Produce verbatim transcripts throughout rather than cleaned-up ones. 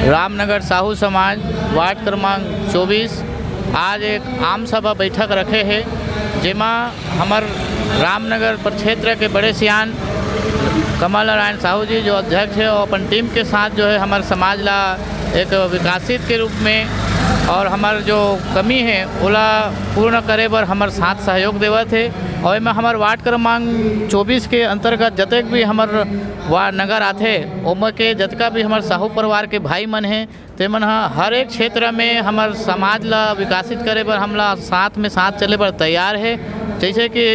रामनगर साहू समाज वार्ड क्रमांक चौबीस आज एक आम सभा बैठक रखे हे, जेमा हमर रामनगर प्रक्षेत्र के बड़े सियान कमल नारायण साहू जी जो अध्यक्ष हे, वो अपन टीम के साथ जो है हमर समाज ला एक विकासित के रूप में और हमर जो कमी है ओला पूर्ण करे बर हमर साथ सहयोग देवत हे। और एमा हमर वार्ड क्रमांक चौबीस के अंतर्गत जतेक भी हमर वार्ड नगर आथे, ओमा के जतका भी हमर साहू परिवार के भाई मन हे, ते मन ह हर एक क्षेत्र में हमर समाज ला विकसित करे बर, हमला साथ में साथ चले बर तैयार हे। जैसे कि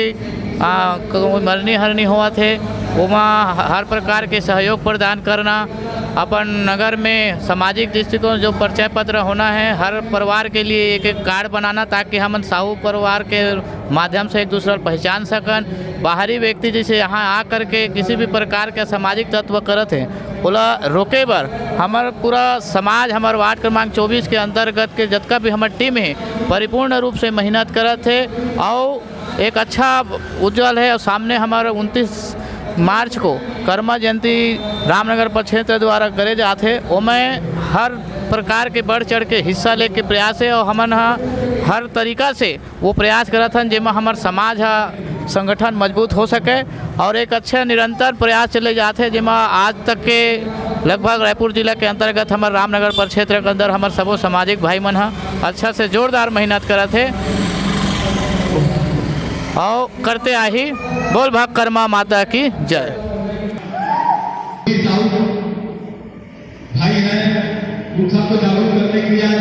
आ, कोई मरनी हरनी होवत हे, ओमा हर प्रकार के सहयोग प्रदान करना, अपन नगर में सामाजिक दृष्टिकोण जो परिचय पत्र होना है, हर परिवार के लिए एक एक कार्ड बनाना, ताकि हमन साहू परिवार के माध्यम से एक दूसरा ल पहचान सकन। बाहरी व्यक्ति जैसे यहाँ आ करके किसी भी प्रकार के सामाजिक तत्व करत हे, ओला रोके बर हमर पूरा समाज, हमर वार्ड क्रमांक चौबीस के अंतर्गत के जतका भी हमर टीम हे, परिपूर्ण रूप से मेहनत करत हे। और एक अच्छा उज्जवल है। और सामने हमर उनतीस मार्च को कर्मा जयंती रामनगर प्रक्षेत्र द्वारा करे जात हे, ओमे हर प्रकार के बढ़ चढ़ के हिस्सा लेके प्रयास है और हमन ह हर तरीका से वो प्रयास करत हन, जेमा हमर समाज ह संगठन मजबूत हो सके। और एक अच्छा निरंतर प्रयास चले जात हे, जेमा आज तक के लगभग रायपुर जिला के अंतर्गत हमर रामनगर प्रक्षेत्र के अंदर हमर सबो सामाजिक भाई मन ह अच्छा से जोरदार मेहनत करत हे और करते आही। बोल भाग कर्मा माता की जय। भाई हैं, उन सबको जागरूक करने के लिए आज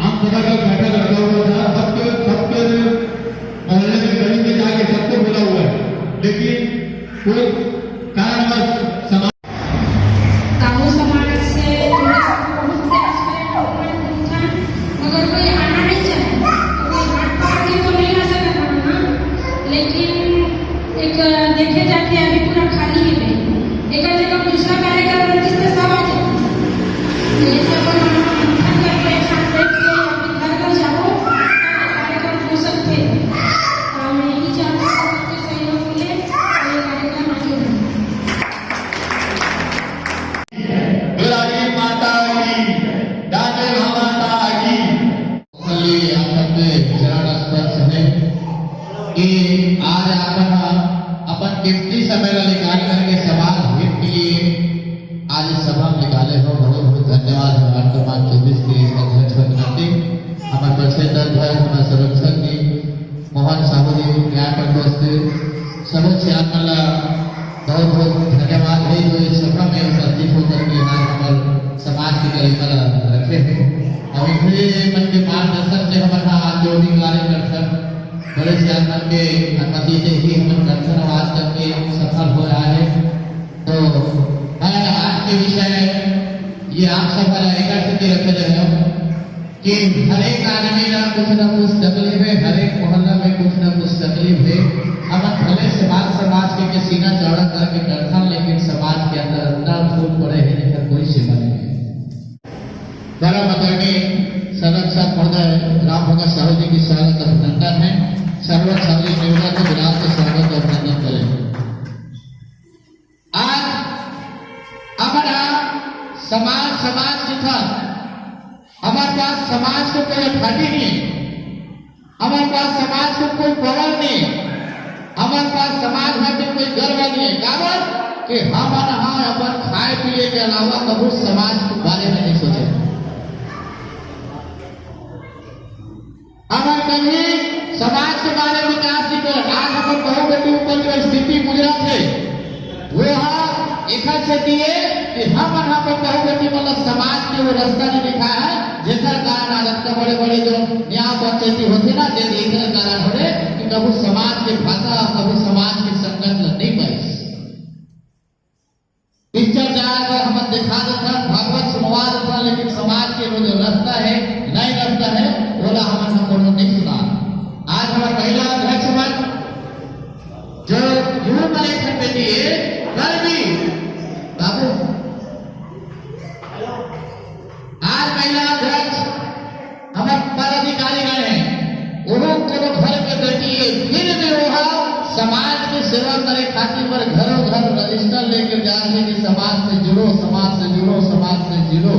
आम सभा का बैठक रखा हुआ था। सबके सबके मोहल्ले में, गली में जाके सबको बोला हुआ है, लेकिन कोई कारणवश समाज साहू समाज से जुड़े बहुत से aspect ओपन ग्रुप हैं, मगर कोई आना नहीं चाहे। कोई हाथ पकड़ के तो नहीं ला सकता ना, लेकिन एक देखे जाके अभी पूरा खाली है भाई। एक जगह दूसरा कार्यक्रम रहती तो सब आ जाते। ये सब हम मंथन करके एक साथ बैठ के अपने घर घर जाओ, कार्यक्रम हो सकते हैं। तो मैं यही चाहूँगा सबके सहयोग मिले और ये कार्यक्रम आगे बढ़े। दुलारी माता की, दाते माता की। आप सबके चरण स्पर्श है कि आज आपन ह अपन कीमती समय ला निकाल करके समाज हित के लिए आज इस सभा में निकाले हो। बहुत बहुत धन्यवाद है वार्ड क्रमांक चौबीस के अध्यक्ष के नाते, हमारे प्रसिद्ध अध्यक्ष, हमारे संरक्षक जी मोहन साहू जी, यहाँ पर उपस्थित सभी सियान मन ला बहुत बहुत धन्यवाद है जो इस सभा में उपस्थित होकर के आज हमारे समाज की गरिमा ला रखे हैं। और इनके मन के मार्गदर्शन से हमारे यहाँ आज जो भी कार्यक्रम बड़े सियान मन के अनुमति से ही हमन करथन, आज तक के सफल हो रहा है। तो मैं आज के विषय ये आप सब ला एकर सेती रखे रहे हूँ कि हर एक आदमी ला कुछ ना कुछ तकलीफ है, हर एक मोहल्ला में कुछ ना कुछ तकलीफ है। हमन भले समाज, समाज के, के सीना चौड़ा करके करथन, लेकिन समाज के अंदर अंधा फूट पड़े है, जेकर कोई सीमा नहीं है। परम आदरणीय संरक्षक महोदय राम भगत साहू जी की स्वागत अभिनंदन है। सरवन साहू जी निवेदन को विराट के स्वागत अभिनंदन करें। आज हमारा समाज, समाज लिखा, हमारे पास समाज को कोई अथॉरिटी नहीं है। हमारे पास समाज को कोई पावर नहीं है। हमारे पास समाज में भी कोई गर्व नहीं है। काबर कि हमन ह अपन खाए पिए के अलावा कभू समाज के बारे में नहीं सोचे। हमन कभी समाज के बारे में विकास नहीं करे। आज हमर बहू बेटी ऊपर जो स्थिति गुजरत है, वो ह एकर सेती ये कि हमन ह अपन बहू बेटी मन ला समाज के वो रास्ता नहीं दिखाए है, जेकर कारण आज अतका बड़े-बड़े जो न्याय पंचायती होथे ना, जे एकर कारण होले कि कभू समाज के भाषा, कभू समाज के संगत ला नहीं पाइस। पिक्चर जाए तो हमन दिखा देथन, भागवत सुनवा देथन, लेकिन समाज के वो जो रास्ता है, नए रास्ता है, ओला हमन ह कोनो नहीं सुना। आज हमर महिला अध्यक्ष मन जो यूथ इलेक्शन में दिए, कल भी बाबू, आज महिला अध्यक्ष हमर पदाधिकारी गण हैं, ओहो कोनो घर के बेटी है, फिर भी वो समाज की सेवा करे खातिर बर घरों घर रजिस्टर लेकर जाते कि समाज से जुड़ो, समाज से जुड़ो, समाज से जुड़ो।